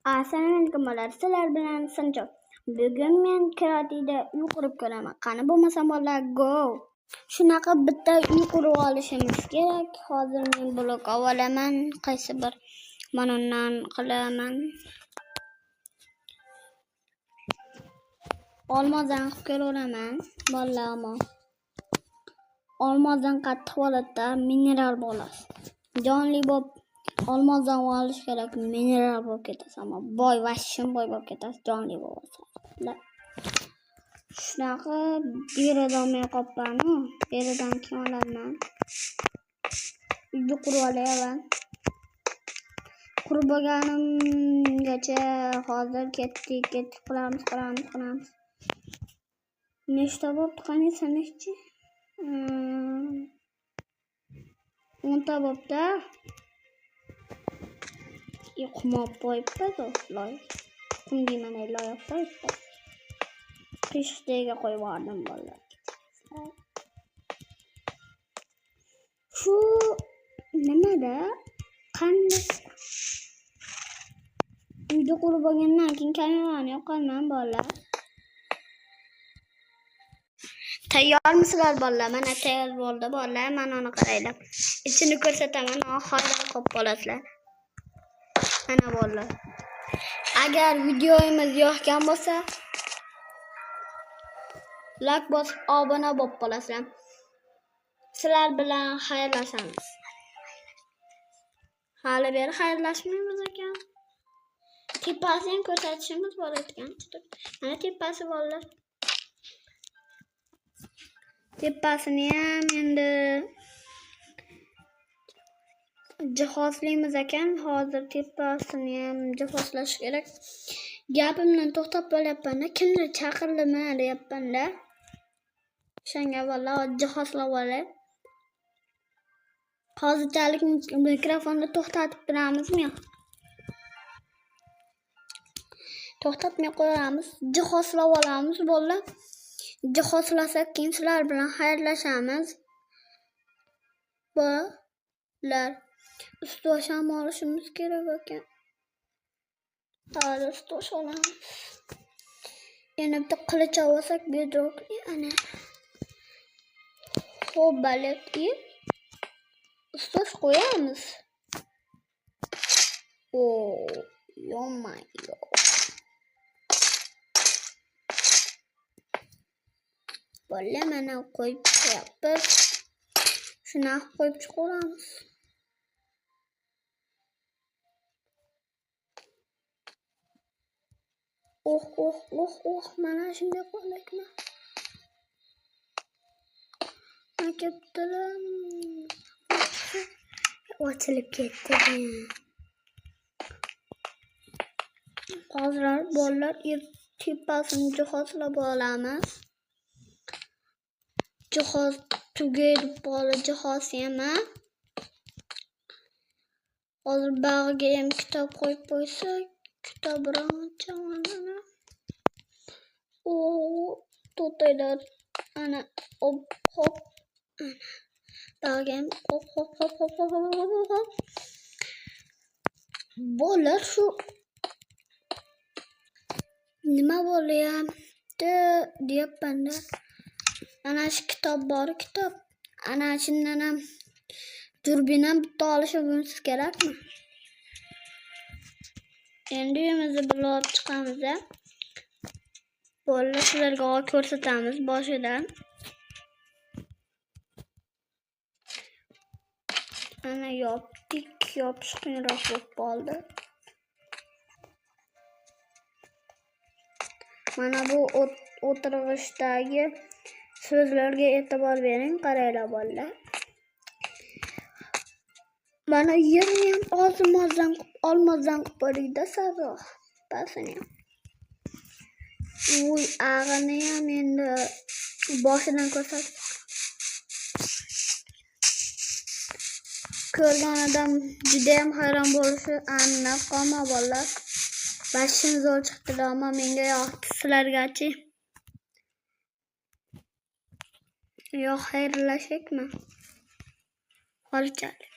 Assalomu alaykum bolalar, sizlar bilan Sancho. Bugun men Kreativda uy qurib ko'raman. Qani bo'lmasam bolalar, go! Shunaqa bitta uy qurib olishimiz kerak. Hozir men blok olaman, qaysi bir mana undan qilaman. Olmozdan qilib ko'raveraman, bolalar ammo. Olmozdan qattiq bo'ladi-da, mineral bo'ladi. Jonli bo'lib olmozdan olish kerak, mineral bo'lib ketasiz, ammo boy, vashshim boy bo'lib ketasiz, jonli bo'lasiz. Shunaqa beridan olmay qolibman-u, beridan keyin olaman. Uyni qurib olayman. Qurib bo'lganimgacha hozir ketdik, quramiz, quramiz. Nechta bo'pti, qani sanashchi? 10 ta bo'pti. Qum olib qo'yibdi, loy. Qum deyman, loy olib qo'yibdi. Qiyshiqdagiga qo'yib yubordim bolalar. Shu nimada qanday uyda qurib bo'lgandan keyin kamerani yoqaman bolalar. Tayyormisizlar bolalar? Mana tayyor bo'ldi bolalar. Mana uni qaranglar. Ichini ko'rsataman, hayron qolib qolasizlar. Mana bolalar. Agar videomiz yoqgan bo'lsa, like bosib obuna bo'lib qolasizlar. Sizlar bilan xayrlashamiz. Hali beri xayrlashmaymiz ekan. Tepasini ham ko'rsatishimiz bor ekan. Mana tepasi bolalar. Tepasini ham endi jihozlaymiz ekan. Hozir tepasini ham jihozlash kerak. Gapimdan to'xtab qolyapman-da. Kimdir chaqirdimi deyapman-da. O'shanga bolalar jihozlab olay. Hozirchalik mikrofonni to'xtatib turamizmi? To'xtatmay qo'yamiz. Jihozlab olamiz bolalar. Jihozlasak keyin sizlar bilan xayrlashamiz. Bolalar, ustosh ham olishimiz kerak ekan. Hozir ustosh olamiz. Yana bitta qilich olsak, bedrok ana. Xo'p, balet ustosh qo'yamiz. O, yo-mayo. Bolalar mana qo'yib chiqyapmiz. Shunaqa qo'yib chiqaveramiz. Oh, oh, oh, oh, mana shunday qo'yakman. Ketdilar. Ochilib ketdi. Hozir bolalar tepasini jihozlab olamiz. Jihoz tugaydi bola, jihoz ham. Hozir bag'riga ham kitob qo'yib qo'ysak, kitob ana. O, to'taylar ana hop hop. Bag'riga ham hop hop hop hop hop hop hop. Bolalar shu nima bo'lyapti deyapman-da. Ana shu kitob bor, kitob. Ana shundan ham durbin ham bitta olishimiz kerakmi? Endi uyimizni bilib chiqamiz. Bolalar sizlarga ko'rsatamiz boshidan. Ana yopdik, yopish qiyinroq bo'lib qoldi. Mana bu o'tirg'ichdagi so'zlarga e'tibor bering, qaranglar bolalar. Mana yerni ham olmozdan qilib qo'ydik-da sariq. Pasini ham. Uy ag'ini ham endi boshidan ko'rsatib. Ko'rgan odam juda ham hayron bo'lishi aniq, ammo bolalar. Bashim zo'r chiqdi, ammo menga yoqdi, sizlargachi? Yo'q, xayrlashaylikmi? Hozirchalik.